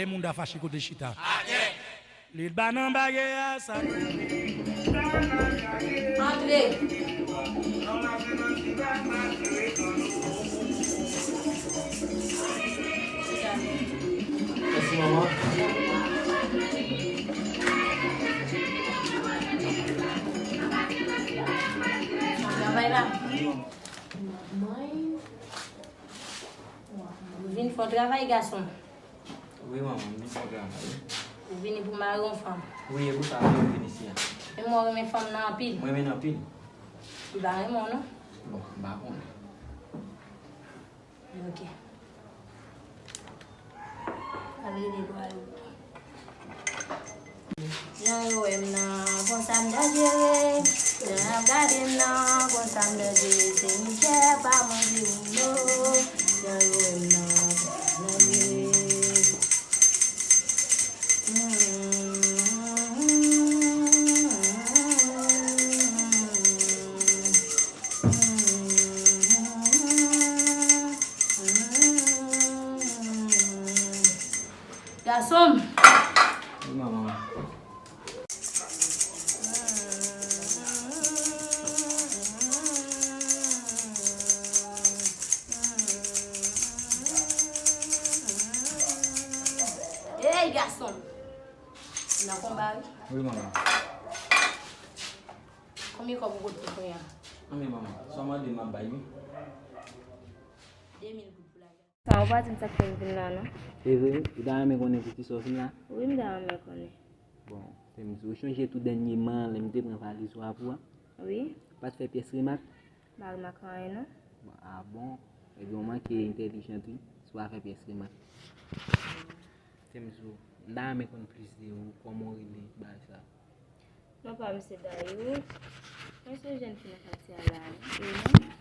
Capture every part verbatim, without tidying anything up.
Moun ta fache kote chita. Li t ba nan bagay a sa. Antre. Mèsi, manman. Travay la. Ou vin fè yon travay, gason. Wi, manman, m vin fè yon travay. Ou vini pou mare yon fanm. Wi, e pou sa m vin isi a. E mwen renmen fanm nan anpil. Mwen renmen l anpil. Li pa renmen w, non? Bon, m pa konnen. Ok. Al rele lwa yo. Jan yo wè m nan, konsa m danjere. Jan y ap gade m nan, konsa m danjere. Se mizè pa manje moun yo. Jan yo wè m nan, konsa m danjere. Gason m. Wi, manman. Ey, gason m. Nan konba, wi. Wi, manman. Konbyen kòb ou pote kounye a? Anben, manman, sa w mande m ap bay, wi. De mil goud pou lagay. Sa, ou pa di m sa k fè m vin la, non. E vre, ou ta renmen konnen pou ki sa w vin la? Wi, m ta renmen konnen. Bon, fè m di w, ou chonje tou dènyèman, lè m te pran valiz ou a pou a? Wi. Ou pa t fè pyès remak? M pa remak anyen, non. Bon, a bon? Ebyen, ou manke entèlijant, wi, si w pa fè pyès remak. Fè m di w, m ta renmen konn plis de ou, kòman w rele, bagay sa. Non pa m se Dayou. Mwen se jèn fi nan katye a la. E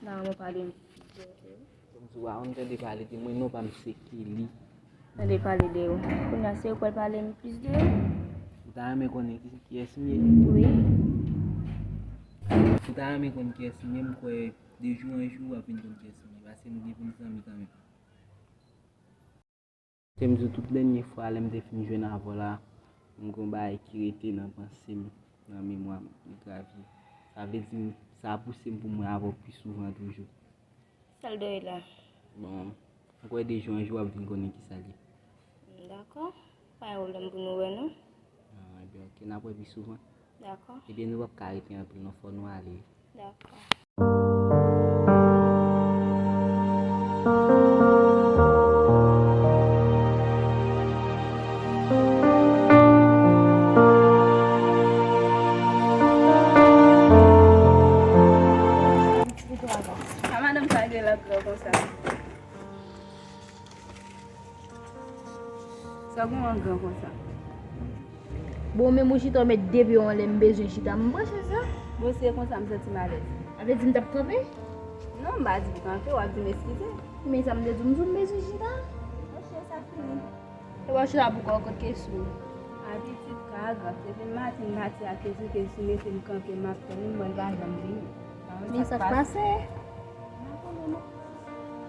non, m ta renmen w pale m plis de ou tou. Fè m di w, ou pa konn tande pale de mwen, non pa m se Kelly. Tande pale de ou. Kounye a se ou k pral pale m plis de ou? Ou ta renmen konnen ki, kiyès m ye? Wi. Ou ta renmen konn kiyès m ye, m kwè de jou an jou w ap vin konn kiyès m ye, paske m gen pou m zanmi kanmenm. Te m di w tout dènye fwa lè m te fin jwenn avè w la, m gen yon bagay ki rete nan panse m, nan memwa m, li gravye. Sa vle di, sa pouse m pou m wè avè w pi souvan toujou. Sa l dèyè la? Bon, m kwè de jou an jou w ap vin konnen kisa l ye. Dakò. Pa gen pwoblèm pou nou wè, non? Ah, ebyen, ok, n ap wè pi souvan. Dakò. Ebyen, nou p ap ka rete anpil, non, fò nou ale. Dakò. A madanm sa gen lagran konsa. Sa gen yon gran konsa. Bon, menm ou chita, ou met de pye w anlè, m bezwen chita, m pran chèz la. Bon, si e konsa, m santi m alèz. A vle di m t ap kanpe? Non, m pa di w kanpe, w ap di m eskize. Men sa m te di w, m di w m bezwen chita. Monchè, sa fini. E w ap chita pou kò w kot Kesou. A pitit ka grap, depi maten m pati ak Kesou, Kesou mete m kanpe, m ap tann li, m wè l pa janm vini. Men sa k pase? M pa konnen non.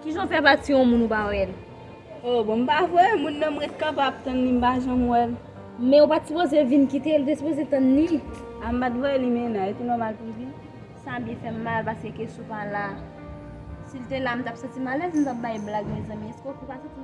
Kijan w fè pati yon moun ou pa wè l? Oh, bon, m pa voye moun nan, m ret kanpe ap tann li, m pa janm wè l. Men ou pa t sipoze vin kite l, ou te sipoze tann li. A, m pa t voye li, men nan, e tou nòmal pou l vin. Sa byen fè m mal, paske Kesou pa la. Si l te la, m t ap santi m alèz, m t ap bay blag, mezanmi. Èske ou pa santi m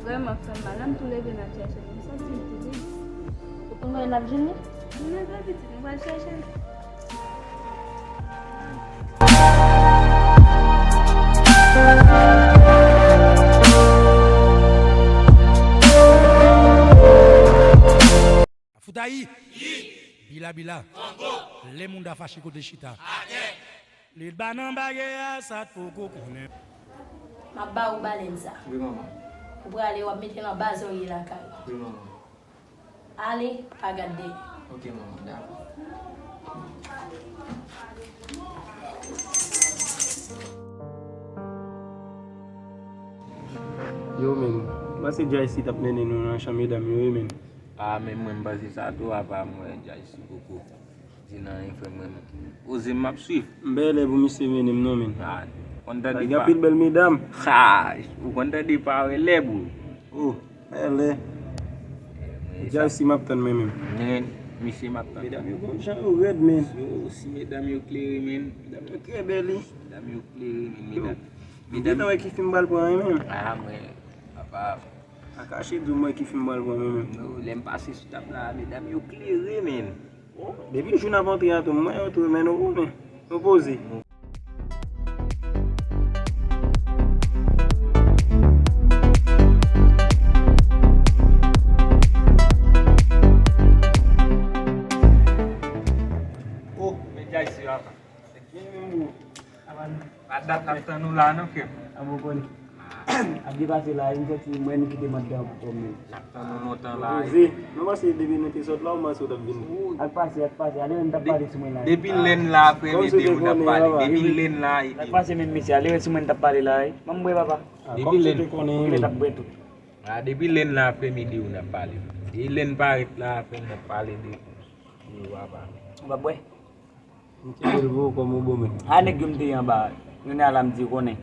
Vrèman fè m mal, m tou leve m al chèche l, m santi m tou vid. Ou konn kote n ap jwenn li? M nan kay pitit, m pral chèche l. Fout Ayi. Bila bila. Lè moun ta fache kote chita. Li t ba nan bagay a, sa t poko konnen. M ap ba ou balèn sa. Wi, manman. Ou prale, w ap mete l anba zòrye lakay ou. Wi, manman. Ale, pa gad dèyè. Ok, manman, dakò. Ale, ale. Ou Yo, men, m panse Jaycee t ap mennen nou nan chan medam yo, wi, men. A, men mwen, m panse sa tou, apa mwen, Jaycee poko di nan anyen, frè mwen. Oze m ap swiv. M bèlè pou misye mennen m, non, men. A, konn tande pa. Gen anpil bèl medam. Ha, ou konn tande pa wè lè, bro. Oh, bèlè. Jaycee m ap tann mwen menm. Men, misye m ap tann. Medam yo bon jan yo rèd, men. Yo, si medam yo klere, men. Medam yo trè bèl, wi. Medam yo klere, men, medam. Medam. Ou gentan wè ki fim m pral pran, wi, men. A, mwen, apa. Pa kache di w mwen ki fim m pral pran, men, men. Non, lè m pase sou tab la, medam yo klere, men. Depi jou n ap antre a tou, mwen yo tou, men nou konnen. Nou poze. Oh, men Jaycee apa. Se byen menm, bro. Pa dat n ap tann ou la, non, frè m. A, bon, konnen. Ap depase la, m santi mwen nou kite m anndan pou kòm menm. N ap tann ou lontan la. Poze. Mwen panse depi nou te sot la, ou panse w t ap vin. Al pase, al pase. Ale, m t ap pale sou mwen la. Depi lè n la, frè m, ede ou n ap pale. Depi lè n la, ede ou. Al pase menm mesye, ale sou mwen t ap pale la, wi. Manm bwè, papa. Depi lè n. Ou genlè t ap bwè tou. A, depi lè n la, frè m, ede ou n ap pale. Depi lè n parèt la, frè m, n ap pale de ou, papa. Ou p ap bwè? M kite l pou ou kòm yon bon moun. A, nèg yo m te ye anba. Jounen a la m di ou konnen.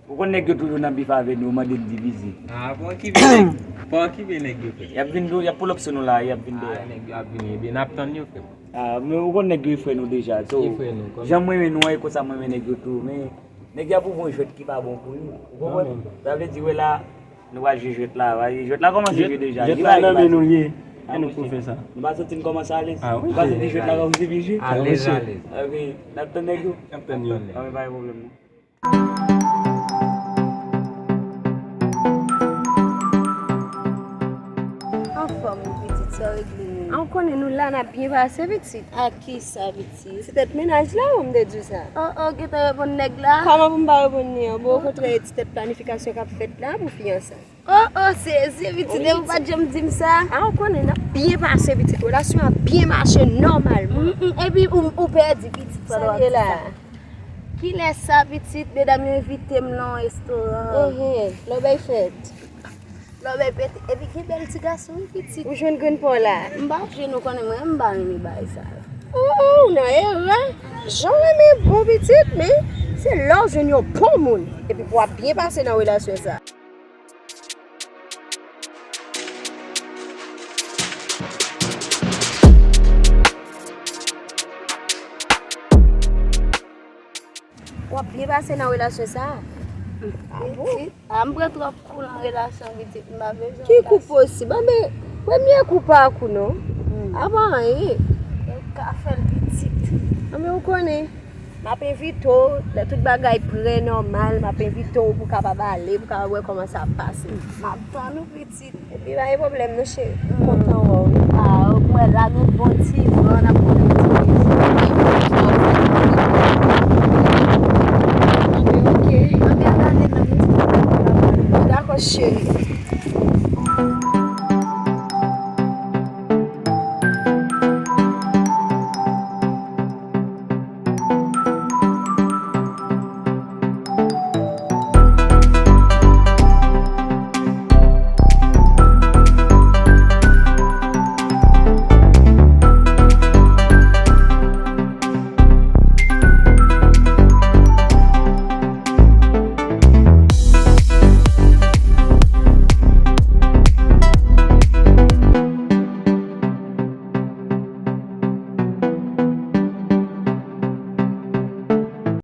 Ou konn nèg yo toujou nan bif avè nou, yo mande n divize. A, pa okipe nèg, pa okipe nèg yo, frè. Y ap vin tou, y ap pull up sou nou la, y ap vin dèyè. A, nèg yo ap vini, ebyen n ap tann yo, frè. A, men ou konn nèg yo e frè nou deja. So, jan m renmen nou an, e konsa m renmen nèg yo tou, men nèg yo ap ouvri yon jwèt ki pa bon pou nou. Ou konprann? Sa vle di, wè la, nou pral jwe jwèt la, jwèt la kòmanse jwe deja. Jwèt la nan men nou l ye. Ann nou pou fè sa. Nou pa santi n kòmanse alèz? A, wi. Nou pa santi jwèt la kòmanse byen jwe? Alèz, alèz. Ok, n ap tann nèg yo? N ap tann yo. Ok, pa gen pwoblèm, non. Anfòm, wi, pitit, sa w regle menm? A, ou konnen nou la, n ap byen pase, pitit. A kisa, pitit? Ti tèt mennaj la, ou m te di w sa? Oh, oh, gentan reponn nèg la? Kòman pou m pa reponn li an? Bon, okontrè, e ti tèt planifikasyon k ap fèt la pou fiyanse. Oh, oh, sezi, pitit, depi w pa t janm di m sa. A, ou konnen n ap byen pase, pitit. Relasyon an ap byen mache nòmalman. Mm, mm, epi ou, ou pèdi, pitit, sa w ap di la. Kilè sa, pitit? Medam yo envite m nan yon restoran. Enhen, lè w bay fèt. Lè w bay pete. Epi gen bèl ti gason, wi, pitit. Ou jwenn grenn pa w la. M pa jwenn, ou konnen mwen, m pa renmen bagay sa yo. Oh, oh, ou nan erè. Jan w renmen bon pitit, men se lè w jwenn yon bon moun. Epi pou w ap byen pase nan relasyon sa. W ap byen pase nan relasyon sa a. A bon? A, m pran twòp kou nan relasyon pitit, m pa bezwen. Ki kou posib? Anben, premye kou pa kou non. Hmm. A pa anyen. Ou ka fè l pitit. Anben, ou konnen. M ap envite w, lè tout bagay prè, nòmal, m ap envite w pou w kapab ale, pou w kapab wè kòman sa ap pase. M ap tann ou pitit. Epi pa gen pwoblèm non cheri, m kontan wè w wi. A, ou wè la nou bon ti van, n ap pran yon ti dejene.